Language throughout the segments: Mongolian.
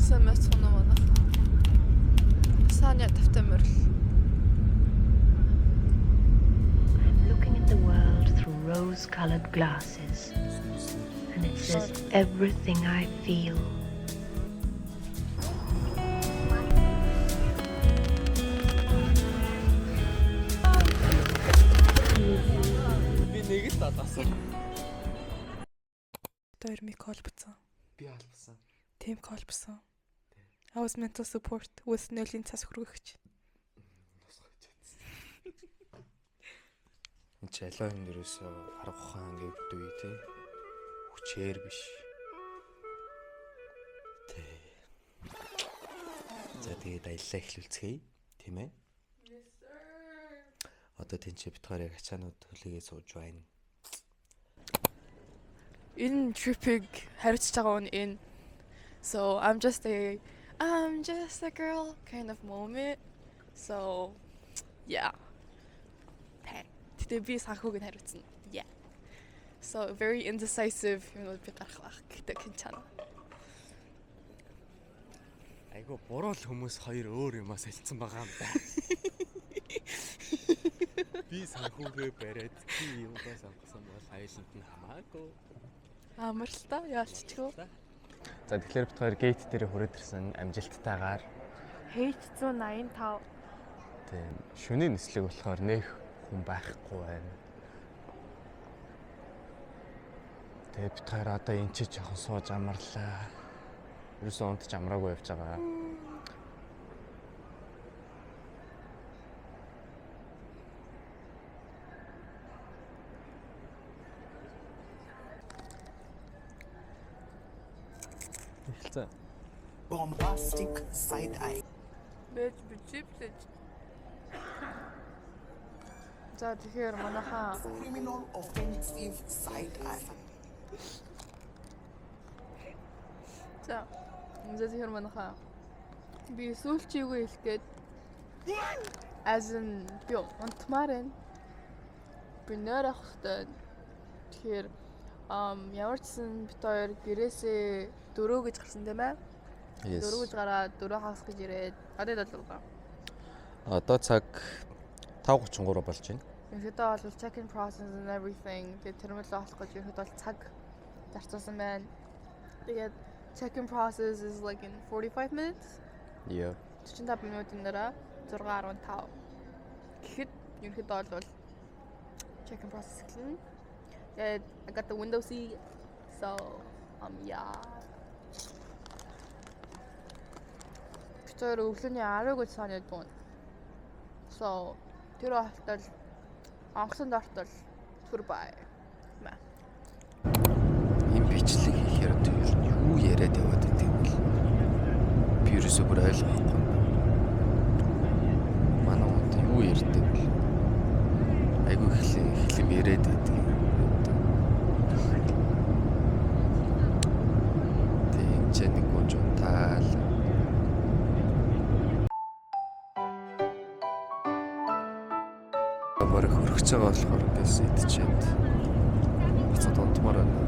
Сайн байцгаана уу, манайхаа. Саня тавтай морил. I'm looking at the world through rose colored glasses, and it says everything I feel. Би нэг л далаасан. Хоёр мик холбоцсон. Би албасан. Тим холбосон. I was mental support with нолийн цас хөргөгч. Энд чи аливаа юм дээрээс арга ухаан гэвдүү тий. Хүчээр биш. Тий. За, тэгээд аяллаа эхлүүлцгээе. Тийм ээ? Yes sir. Одоо тэнд чи бид хоёр яг ачаанууд төлөйгээ сууж байна. Энэ trip-ийг хариуцж байгаа хүн энэ. So I'm just a girl kind of moment. So yeah. Тэ. Гэтэ би санхүүг нь хариуцна. Yeah. So very indecisive юмнууд би гарах байх. Гэтэ 괜찮아. Айгу буруу л хүмүүс хоёр өөр юмас солилцсон байгаа юм да. Би санхүүгээ бариад чи юугаа сонгосон бол аюуланд нь хамаагүй. Амар л та, яалччихв. За, тэгэхээр бид хоёр gate дээр хүрээд ирсэн амжилттайгаар. H185. Тийм, шөнийн нислэг болохоор нэх хүн байхгүй байна. Тэгээ бид хоёр одоо энэ чи жоохон сууж амарлаа. Ерөөсөө унтж амраагүй явж байгаа. Эхэлсэн. Bombastic side eye. Бэж бичиплэж. За, тэгэхээр манайхаа Criminal offensive side eye. За. За, тэгэхээр манайхаа би сүүлчийгөө хэлэх гээд, as in би унтмаар байна. Би нойр авах хэрэгтэй. Тэгэхээр ямар ч сан бид хоёр гэрээсээ 4 гэж гарсан, тийм ээ? 4 гэж гараад 4 хагас гэж ирээд одоо болов байгаа. Одоо цаг 5:33 болж байна. Ерөнхийдөө бол check-in process and everything, тэгээд терминал олох гэж ерөнхийдөө бол цаг зарцуулсан байна. Тэгээд check-in process is like in 45 minutes. Yeah. 45 минутын дараа 6:15 гэхэд ерөнхийдөө бол check-in process эхэлнэ. Тэгээд I got the window seat. So yeah. Бид хоёр өглөөний 10 гэж санаад байна. So тэр болтол онгоцонд ортол түр бай. Мэ. Энэ бичлэг хийхээр одоо ер нь юу яриад яваад идэв юм бол би ерөөсөө бүр ойлгохгүй. Манай одоо юу ярьдаг вэ? Айгүй их юм яриад байдаг юм. Тэгээ энэ ч нэг гонж унтаал. Бараг хөргөж байгаа болохоор ингээс идчихэд буцаад унтмаар байна.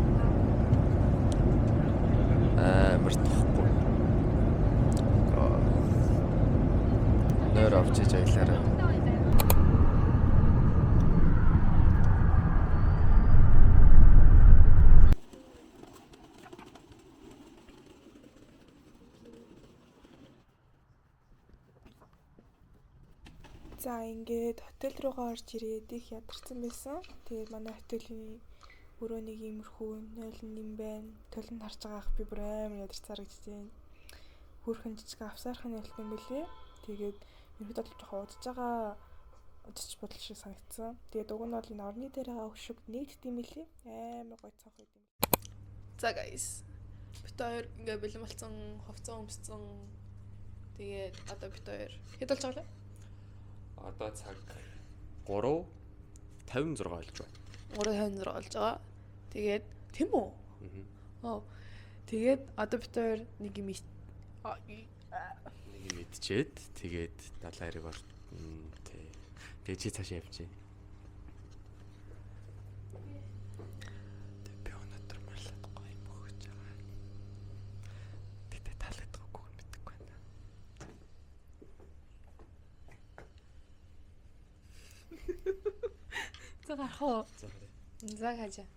Амар тухгүй. Нойр авч иж аялаарай. За, ингээд hotel руугаа орж ирээд их ядарсан байсан. Тэгээд манай hotel-ийн өрөө нэг иймэрхүү 0 юм байна. Толинд харж байгаа ах, би бүр амар ядарч харагдаж байна. Хөөрхөн жижиг авсаархан нээлт юм бэлээ. Тэгээд ерөнхийдөө бол жоохон удаж байгаа очиж бодол шиг санагдсан. Тэгээд уг нь бол энэ орны дээр байгаа хөшиг нэгддэг юм бэлээ. Амар гоё цонх байт юм. За guys. Бид хоёр ингээ бэлэн болсон, хувцас өмссөн. Тэгээд одоо бид хоёр хэд болж байгаа вэ? Одоо цаг 3:56 болж байна. 3:56 болж байгаа. Тэгээд тийм үү? Аа. Тэгээд одоо бид хоёр нэг юм Нэг юм идчихэд тэгээд далайн эрэг ор тий. Тэгээд чи цаашаа явчих. Тэгээд би өнөөдөр марлаад гоё юм өгч байгаа. Гэтэ таалагдахгүй. гарах уу? За гараа. За хаажаа.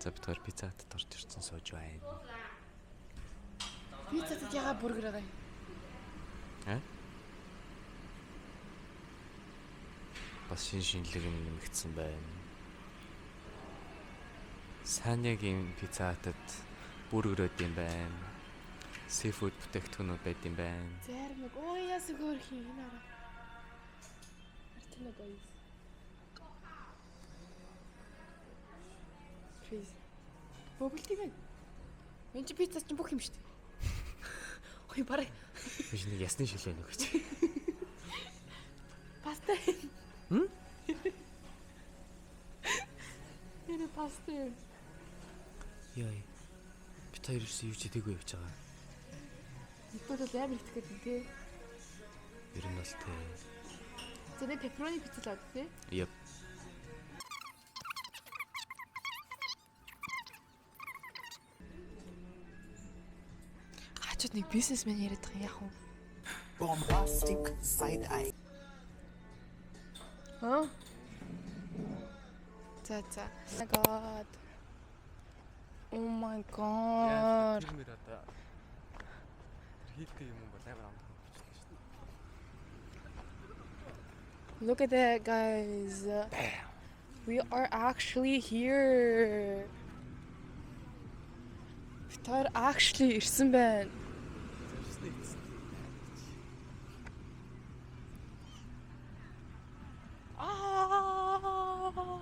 За бид хоёр пицца хатад орж ирсэн сууж байна. Пиццад ягаа бургер байгаа юм? Аа? Бас шин шинэлэг юм нэмэгдсэн байна. Санягийн пицца хатад бургер өд юм байна. Seafood бүтээгдэхүүнүүд байд юм байна. Зармаг. Оо яасан хөөрхөн энэ араа. Артина guys. Crazy. Bubble tea байна. Энд чи пицца чинь бүх юм шүү дээ. Ой бараг Биш нэг ясны шилээ нөгөөч. паста. Хм? Энэ паста юм. Яа. Бид хоёр ерөөсөө юу ч идээггүй явж байгаа. Бид бол амар итгэх гэдэг тий. Ер нь бол тий. За нэг пепперони пицца л авд тий. Yep. Хачууд нэг бизнесмен яриад байгаа юм яах вэ? Bombastic side eye. Аа? За за. Oh my god. Oh my god. Тэр мөр одоо тэр хийлтэй юм бол амар амархан болчихлоо шүү дээ. Look at that guys. We are actually here. Бид хоёр actually ирсэн байна. Зорьсны эцэст. Аа.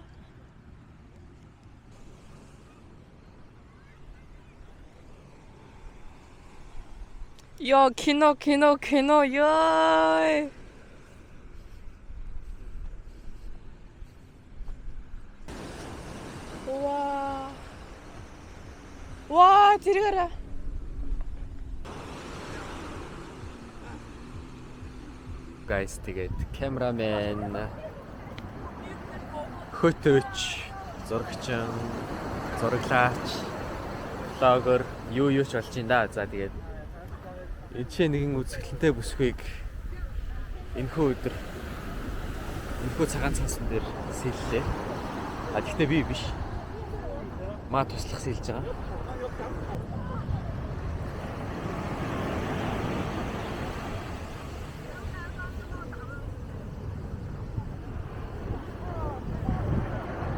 Йоо, кино, кино, кино, ёо. Ваа. Ваа, тэргээр. Guys тэгээд камерамен хөтөч зурагчин зураглаач блогер юу юу ч болж байна да. За тэгээд энэ ч нэгэн үзэсгэлэнтэй бүсгүйг энэхүү өдөр энэхүү цагаан цаасан дээр сэллээ. А тэгтээ би биш. Маа туслах сэлж байгаа.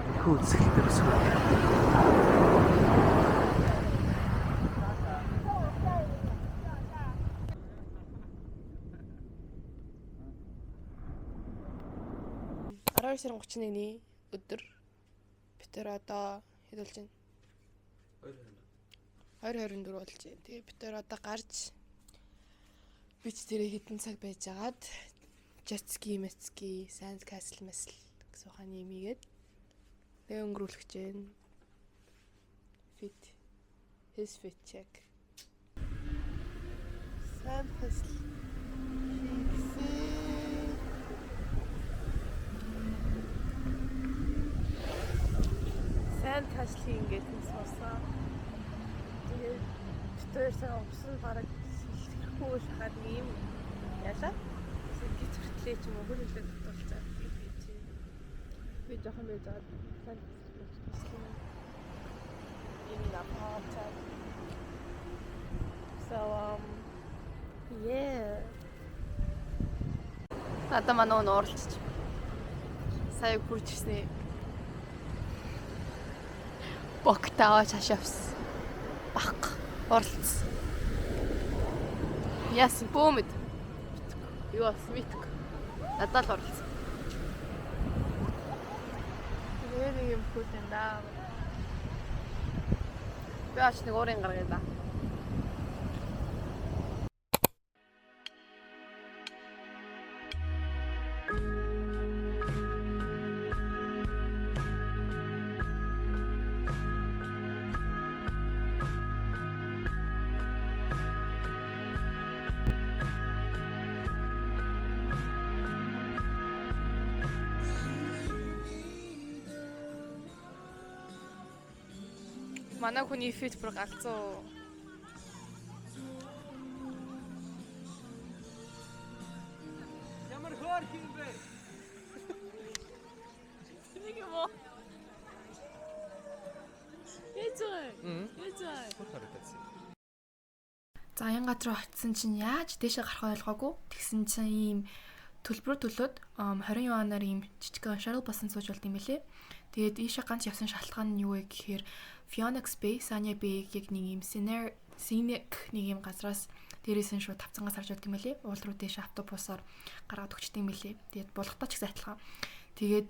Энэхүү үзэсгэлэнтэй бүсгүй. Арван сарын 31-ний өдөр бид тэр одоо хэд болж байна? 2:24 болж байна. Тэгээ бид тэр одоо гарч бич дээрээ хэдэн цаг байжгаад jet ski, metski, sand castle масл гэсэн ухааны юм игээд тэгээ өнгөрүүлэх гэж байна. Fit. His fit check. Sand castle хийсэн. Sand castle ингээд юм суусан. Тэгээд бид хоёр сайн усан бараг сэлэхгүй л хаад нэг юм ялаа. Гиз хүртлээ ч юм уу хөл хөлөө татуулцаа. Би жоохон байж байгаа sand castle туслана. Юм напаацаа. So yeah. Одоо манай өн ууралчих. Сая гүрж ирсэн. Богтаа цааш явсан. Баг. Уралцсан. Яасан бөөмөд. Юу болсон мэдгүй. Надад л уралцсан. Тэгээ нэг юм хүлэн даа. Би ач нэг уурын гаргая да. Манай хүний fit бүр галзуу. Ямар хөөр юм бэ? Нэг юм уу? Яаж байгаа? Яаж байгаа? Харагдсан. За, энэ газар очисон чинь яаж дээшээ гарах ойлгоогүй. Тэгсэн чинь ийм төлбөр төлөөд 20 юанаар ийм жижигхэн shuttle bus анд сууж болд юм билээ. Тэгээд ийшээ ганц явсан шалтгаан нь юу вэ гэхээр Phoenix Bay, Sanya Bay яг нэг ийм scenic нэг ийм газраас дээрээс нь шууд тавцангаас харж болд юм билээ. Уул руу дээшээ автобусаар гаргаад өгчдөг юм билээ. Тэгээд булгатай ч гэсэн адилхан. Тэгээд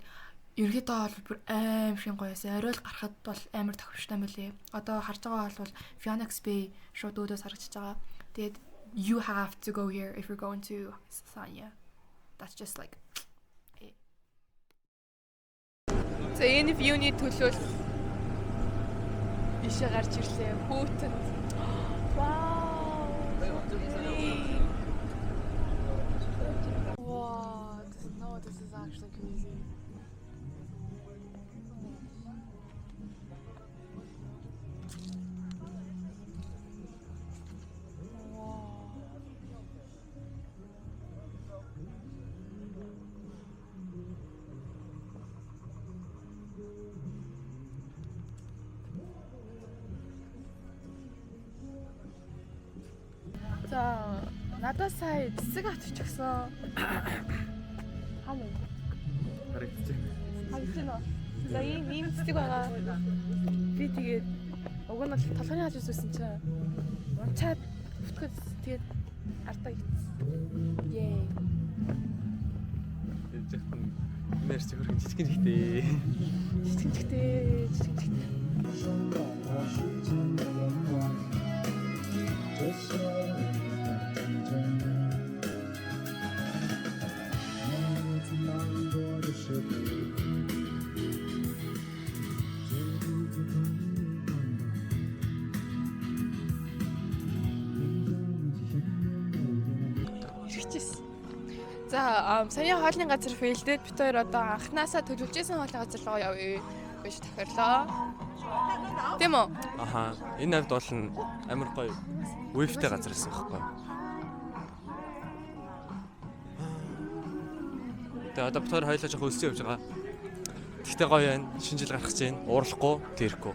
ерөнхийдөө бол бүр аим шиг гоё байсан. Орой л гарахад бол амар тохиромжтой юм билээ. Одоо харж байгаа бол Phoenix Bay шууд өөдөөс харагдчихж байгаа. Тэгээд you have to go here if you're going to Sanya. That's just like it. За, энэ view ний төлөө л ийшээ гарч ирлээ. Хүүтэнд. Вау. Wow, this, no, this is actually crazy. Wow. За, надад сая цэцэг авчиж өгсөн. Хам уу? Харагдчих. Харагдаж байна уу? За, ийм цэцэг байгаа. Би тэгээд уг нь бол толгойн хажуу сүйсэн чинь унчаад бүтгэж тэгээд ардаа гитсэн. Yay. Яаж яхан нэр чи хөргөн жижигэн жигтэй. Жижигэн жигтэй, жижигэн жигтэй. 这些日真每次难过的时候，就独自看你看到，听着身边的 Хэрэгчээсэн. За, саяын хоолны газар fail дээд бид хоёр одоо анханасаа төлөвлөжсэн хоолны газар руу явъя гэж тохирлоо. Тийм үү? Аха. Энэ хавьд бол амар гоё view тэй газар байсан байхгүй. Тэгээ одоо бид хоёр хоёлаа жоохон өлссөн явж байгаа. Тэгтээ гоё байна. Шинэ жил гарах гэж байна. Уурлахгүй, тэрэхгүй.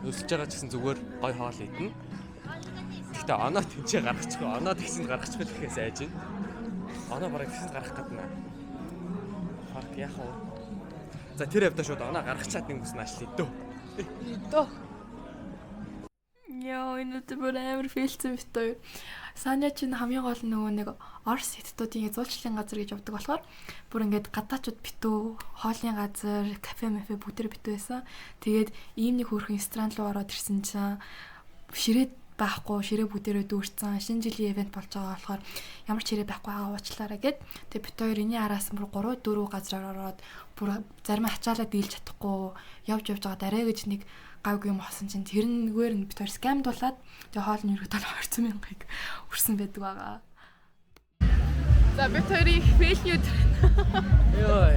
Өлсөж байгаа ч гэсэн зүгээр гоё хоол идэнэ. Тэгтээ оноо тэнцээ гаргачихгүй. Оноо тэгсэнд гаргачихгүй гэхээс айж байна. Оноо бараг тэгсэнд гаргах гэдэг нэ. Fuck, яах вэ? За, тэр явдаа шууд оноо гаргачаад нэг бүс нааш лээ дөө. Дөө. Йоо, энэ өдөр бүр амар fail цэн бит хоёр. Саня чинь хамгийн гол нь нөгөө нэг Орос хятадуудын зуулчлалын газар гэж явдаг болохоор бүр ингээд гадаачуд битүү, хоолны газар, кафе мафе бүгдээр битүү байсан. Тэгээд ийм нэг хөөрхөн ресторан руу ороод ирсэн чинь ширээ байхгүй, ширээ бүгдээрээ дүүрсэн. Шинэ жилийн event болж байгаа болохоор ямар ч ширээ байхгүй байгаа, уучлаарай гэд. Тэгээ бит хоёр энэний араас бүр 3 4 газраар ороод бүр зарим ачаалаа дийлж чадахгүй явж явж байгаа дараа гэж нэг гайгүй юм болсон чинь тэр нэгээр нь бит хоёр scam дуулаад, тэгээ хоол нь ерөөдөө 200 мянгаыг үрсэн байдаг байгаа. За, бид хоёрын их fail ний өдөр. Йой.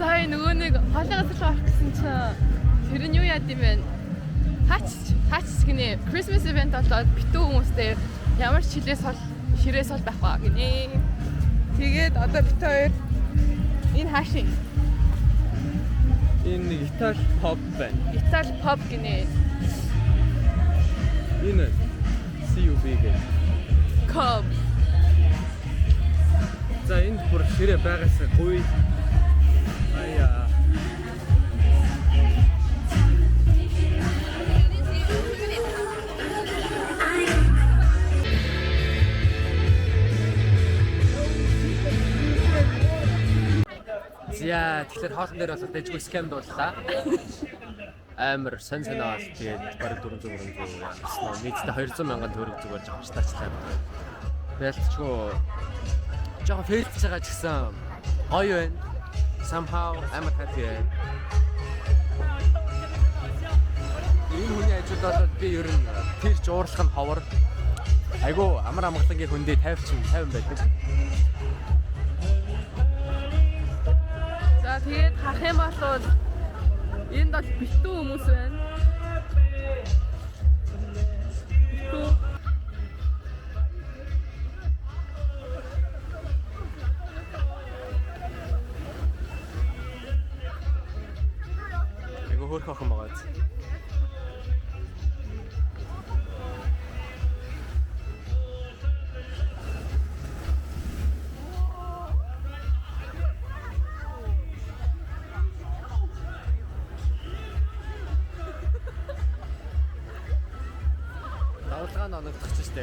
Сая нөгөө нэг хоолны газар руу орох гэсэн чинь тэр нь юу яад юм бэ? Хаач хаач гинэ. Christmas event болоод битүү хүмүүстэй ямар ч хилээ сол ширээ сол байхгүй гинэ. Тэгээд одоо бид хоёр энэ хаашийн Энэ нэг Итали pub байна. Итали pub гинэ. Энэ CUB гэх. Cub. За, энд бүр ширээ байгаасаа гуй. Аяа. За, тэгэхээр хоолн дээр бол дэжгүй scam дууллаа. Амар сон соноо бол тэгээд бараг 400 400 явсан. Нийтдээ 200 мянган төгрөг зүгээр жоох штаачлаа. Ялцчгүй жоохон fail дж байгаа ч гэсэн гоё байна. Somehow амар happy байна. Энэ хүний ажил бол би ер нь тэр ч уурлах нь ховор. Айгу амар амгалангийн хөндөө 50 ч 50 байдаг. За, тэгээд харах юм бол энд бол битүү хүмүүс байна. Хөөрхөн охин байгаа биз. Давлгаа нь оногдох ч штэ.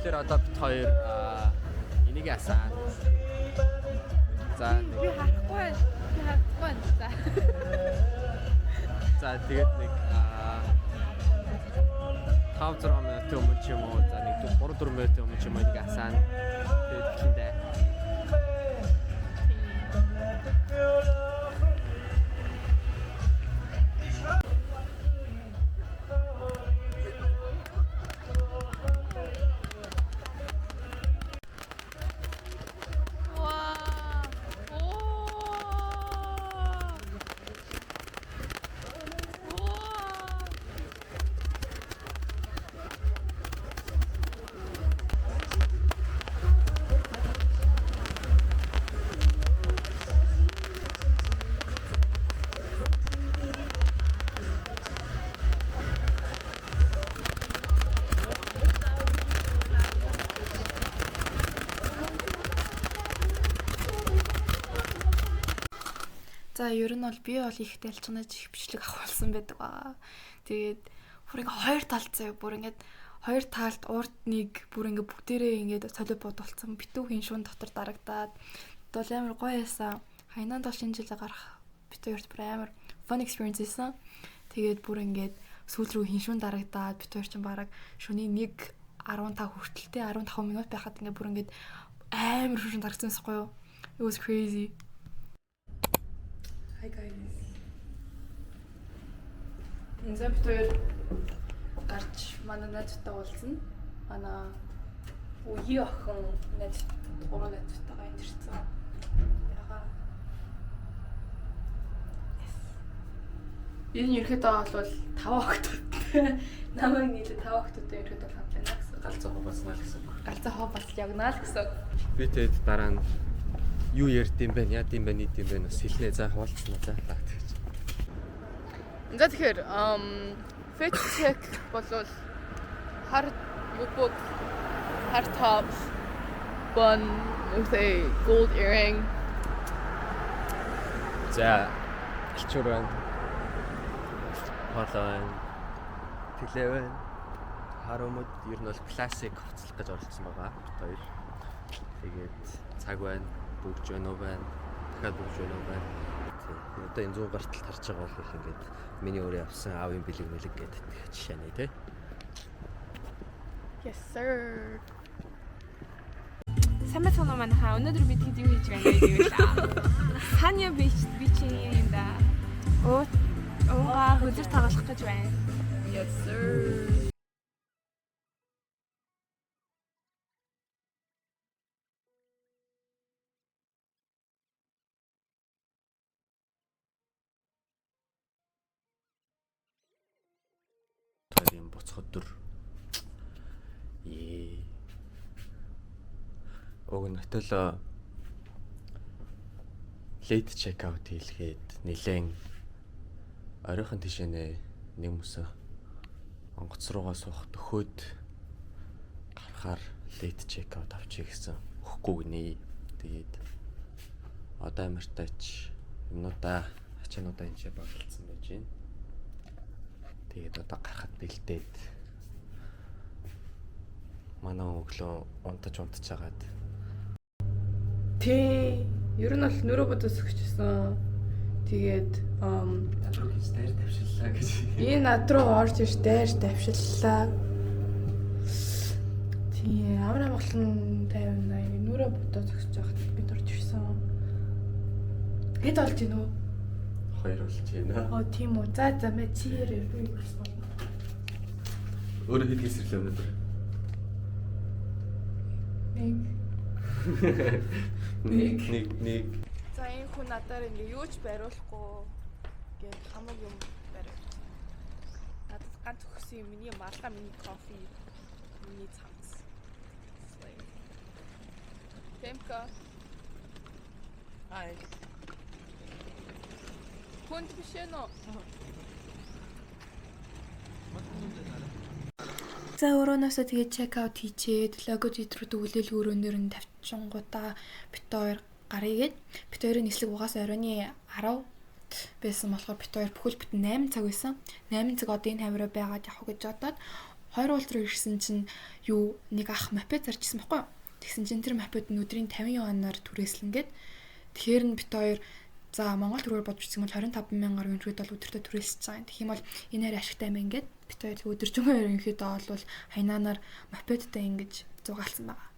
Тэгэхээр одоо бид хоёр энийг асаана. За Би харахгүй байна. Би харахгүй байна. За. За тэгээд нэг 5 6 минутын өмнө ч юм уу за нэг 3 4 минутын өмнө ч юм уу энийг асаана. Тэгээд эхлэндээ. Ваа. Оо. Оо. За ер нь бол би бол их дэлчнаж их бичлэг авахулсан байдаг байгаа. Тэгээд бүр ингээ хоёр талд заяа бүр ингээд хоёр талд урд нэг бүр ингээ бүгдээрээ ингээд солио бодолцсон битүү хин шун дотор дарагдаад бол амар гоё байсан. Хайнанд бол шинэ жилээ гарах бит хоёрт бүр амар fun experience байсан. Тэгээд бүр ингээд сүүл рүү хин шун дарагдаад бит хоёр чинь бараг шөнийн 1:15 хүртэлтэй 15 минут байхад ингээд бүр ингээд амар шүн дарагдсан байхгүй юу? It was crazy. Hi guys. За бид хоёр гарч манай найзуудтай уулзна. Манай үеийн охин найз гурван найзуудтайгаа энд ирсэн. Яга. Yes. Энэ нь ерөөдөө бол 5 охтуудтай. Намайг нийлээ 5 охтуудтай ерөөдөө хамт байна гэсэн. Галзуу хобоснаа л гэсэн. Галзуу хоо бас явна л гэсэн. Би тэгэд дараа нь юу ярьд юм бэ, яад юм бэ, нийт юм бэ бас хэлнэ. За хуваалцсанаа за тэгэж. За тэгэхээр fit check болвол хар юбок, хар top, bun with a gold earring. За элчүүр байна. Хоолой байна. Тэлээ байна. Хар өмд ер нь бол классик хувцлах гэж оролцсон байгаа. Бид хоёр. Тэгээд цаг байна, бүгж байна уу байна. Дахиад бүгж байна уу байна. Тийм. Одоо энэ зүүн гартал тарж байгаа бол ингээд миний өөрөө авсан аавын бэлэг мэлэг гэдэг жишээ нэ тий. Yes sir. Сайн байцгаана уу манайхаа. Өнөөдөр бид хэд юу хийж байна вэ гэвэл Саня beach beach-ийн юм да. Уугаа хөзөр тоглох гэж байна. Yes sir. Хоёрын буцах өдөр. Ээ. Уг нь hotel оо late check out хийлгээд нилээн оройхон тишэнэ нэг мөсө онгоц руугаа суух төхөөд гарахаар late check out авчиг гэсэн өгөхгүй гинэ. Тэгээд одоо амартайч юмнуудаа ачаануудаа энэ ч багталсан байж байна. Тэгээд одоо гарахад бэлдээд манай өглөө унтаж унтаж агаад Тий. Ер нь бол нөрөө бодос өгчсэн. Тэгээд над руу хийж дайр тавшиллаа гэж. Энэ над руу орж ир дайр тавшиллаа. Тий, амар амгалан 50 80 нүрээ бодоо зогсож байхад бид орж ирсэн. Хэд болж гинүү? Хоёр болж байна. Оо тийм үү. За за мэ чи ярээ би болсон. Өөрөө хэд хийсэрлээ өнөөдөр? Нэг. Нэг нэг нэг. За энэ хүн надаар ингээ юу ч бариулахгүй гээд хамаг юм бариул. Надад ганц өгсөн юм миний малгай, миний кофе, миний цамц. Slay. Темка. Hi. Хүнд биш ээ нөө. За, өрөөнөөсөө тэгээд check out хийчээд luggage рүү дүүлэл өрөөнөр нь тавьчихангуудаа бид хоёр гаръя гээд, бид хоёрын нислэг угаасаа оройн 10 байсан болохоор бид хоёр бүхэл бүтэн 8 цаг байсан. 8 цаг одоо энэ хавраа байгаад явах гэж бодоод хоёр уулт руу ирсэн чинь юу нэг ах мопед зарчихсан байхгүй юу? Тэгсэн чинь тэр мопед нь өдрийн 50 юанаар түрээслэн гээд, тэгэхээр нь бид хоёр за, Монгол төгрөгөөр бодож үзэх юм бол 25 мянгаар ерөнхийдөө бол өдөртөө түрээсэж байгаа юм. Тэгэх юм бол энэ харь ашигтай юм ингээд бид хоёр өдөржингөө ерөнхийдөө бол Хайнанаар мопедтай ингэж зугаалсан байгаа.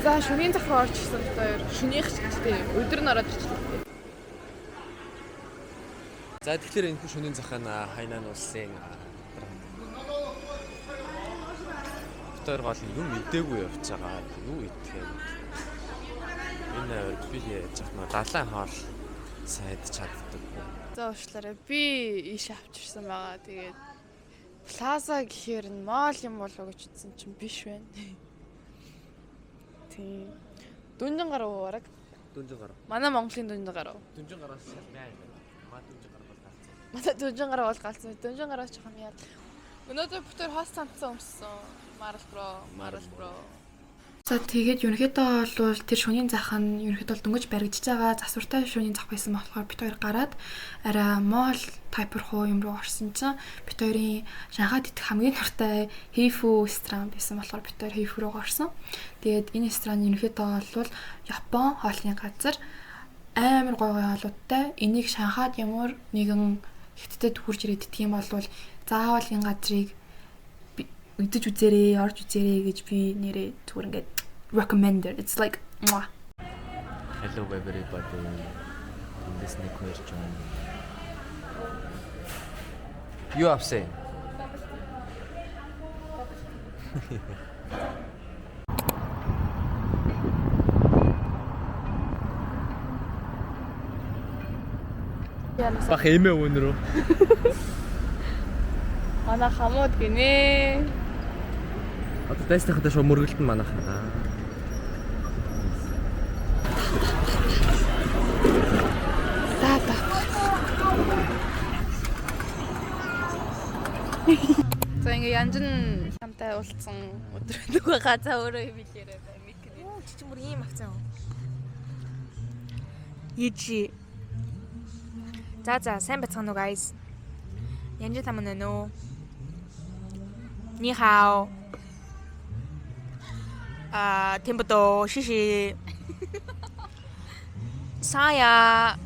За, шөнийн зах руу орж ирсэн бид хоёр. Шөнийх ч гэжтэй. Өдөр нь ороод ирчихлээ. За, тэгэхээр энэ шөнийн зах нь Хайнан улсын бид хоёр гол нь юм идээгүй явж байгаа. Юу идэх юм? Энэ авир би яаж яах нь далайн хоол сайн идэж чаддаггүй. За, уучлаарай. Би ийш авчирсан байгаа. Тэгээд плаза гэхээр нь mall юм болов уу гэж утсан чинь биш байна. Тийм. Дүнжин гаруй бараг. Дүнжин гаруй. Манай Монголын дүнжин гаруй. Дүнжин гаруй шал маа юм байна. Маа дүнжин гаруй бол галзуу. Манай дүнжин гаруй бол галзуу. Дүнжин гаруй жоохон яа. Өнөөдөр бид хоёр хоос цамцсан өмссөн. Marlboro, Marlboro. За, тэгээд ерөнхийдөө бол тэр шөнийн зах нь ерөнхийдөө бол дөнгөж баригдаж байгаа засвартай шөнийн зах байсан болохоор бид хоёр гараад арай mall type руу юм руу орсон чинь бид хоёрын Шанхайд идэх хамгийн дуртай Heifu ресторан байсан болохоор бид хоёр Heifu руу орсон. Тэгээд энэ ресторан ерөнхийдөө бол Япон хоолны газар, амар гоё гоё хоолуудтай. Энийг Шанхайд ямар нэгэн хятадд хурж ирээд идэх юм бол заавал энэ газрыг идэж үзээрэй, орж үзээрэй гэж би нэрээ зүгээр ингээд recommended. It's like mwah. Hello everybody. Эндээс нэг хоёр ч юм. Юу авсан? Бах эмээ өнөрөө. Манай хамууд гинэ. Одоо дайсныхаа шууд мөргөлтөн манайхаа. За за. За, ингээ янжин хамтаа уулзсан өдөр нөгөө газаа өөрөө юм хэлээрэй бай мик. Оо, чи чи бүр ийм авцсан юм. Ижи. За за, сайн бацгаана уу, guys. Янжи там нөө. 你好。啊，听不懂，谢谢。啥呀？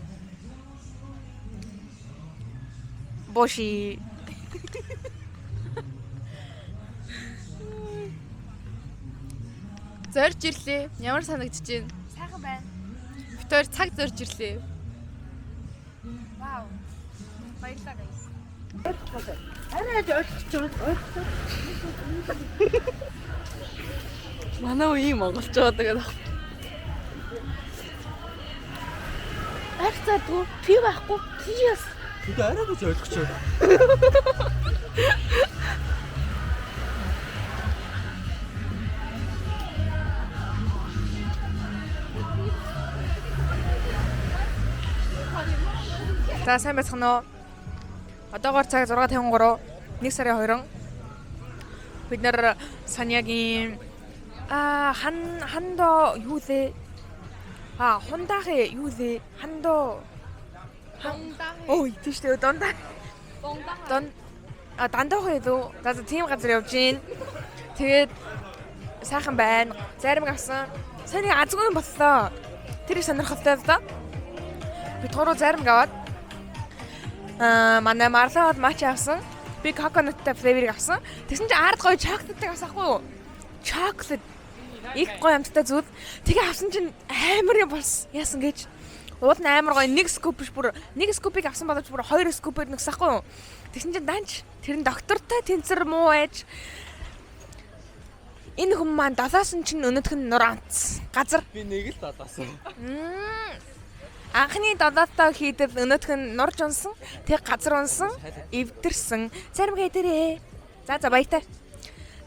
不是。 Зорж ирлээ. Ямар санагдаж байна? Сайхан байна. Бид хоёр цаг зорж ирлээ. Вау. Баярлалаа, guys. Арай ойлгож байгаа. Манай үеийн монголчууд гэдэг. Арх задгүй, пи байхгүй. Тийяс. Тэгээ арай гэж ойлгож байна. За, сайн байцгаана уу? Одоогоор цаг 6:53, 1 сарын 2. Бид нар Санягийн хан хандо юу лээ? Хундахы юу лээ? Хандо Ой, тийш үү, дондаа. Дон дандаа лүү. За за, тийм газар явж гин. Тэгээд сайхан байна. Заримг авсан. Сайн нэг азгүй юм боллоо. Тэр их сонирхолтой л доо. Бид гурав заримг аваад манай Марлаа бол матча авсан. Би coconut тай flavor ыг авсан. Тэгсэн чинь ард гоё chocolate тай авсан ахгүй юу? Chocolate их гоё амттай зүйл. Тэгээ авсан чинь амар юм болсон. Яасан гэж. Уул нь амар гоё, нэг scoop биш, бүр нэг scoop ыг авсан боловч бүр хоёр scoop ээр нэгсэн ахгүй юу? Тэгсэн чинь данч тэр нь доктортой тэнцэр муу байж энэ хүн маань далаасан чинь өнөдх нь нур амтсан. Газар. Би нэг л далаасан. Анхны долоотоо хийдэл өнөдх нь нурж унсан. Тэг газар унсан. Эвдэрсэн. Заримгаа идэрээ. За за, баяртай.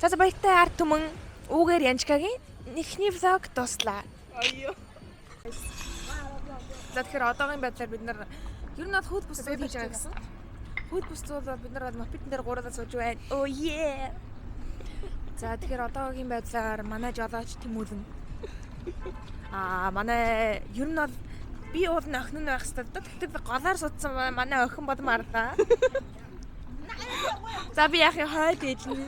За за, баяртай, ард түмэн. Үүгээр Янжкагийн эхний vlog дууслаа. За, тэгэхээр одоогийн байдлаар бид нар ер нь бол хөл бус зуул хийж байгаа гэсэн. Хөл бус зуул бол бид нар бол мопедэн дээр гурлаа сууж байна. Oh yeah. За, тэгэхээр одоогийн байдлаар манай жолооч Тэмүүлэн. Манай ер нь бол би уул нь охин нь байх хэрэгтэй да. Гэхдээ би голоор суудсан, манай охин бол марлаа. За, би яах юм, хойд ээж нь.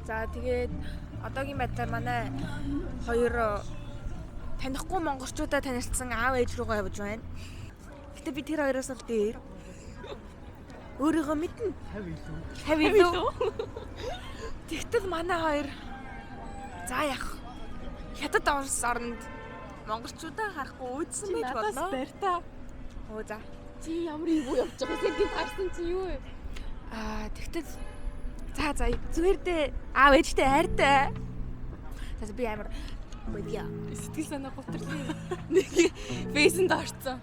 За, тэгээд одоогийн байдлаар манай хоёр танихгүй монголчуудаа танилцсан аав ээж рүүгээ явж байна. Гэтэ би тэр хоёроос л дээр. Өөрийгөө мэднэ. 50 илүү. 50 илүү. Тэгтэл манай хоёр за яах. Хятад улс оронд монголчуудаа харахгүй үүдсэн байж Надаас болно. барьтаа. Оо за. Чи ямар эвгүй явж байгаа юм гинт харсан чи юу вэ? Тэгтэл за зүгээр дээ, аав ээжтэй хайртай. За, би амар бодьё. Сэтгэл санаа гутарлаа. Нэг face энд орцсон.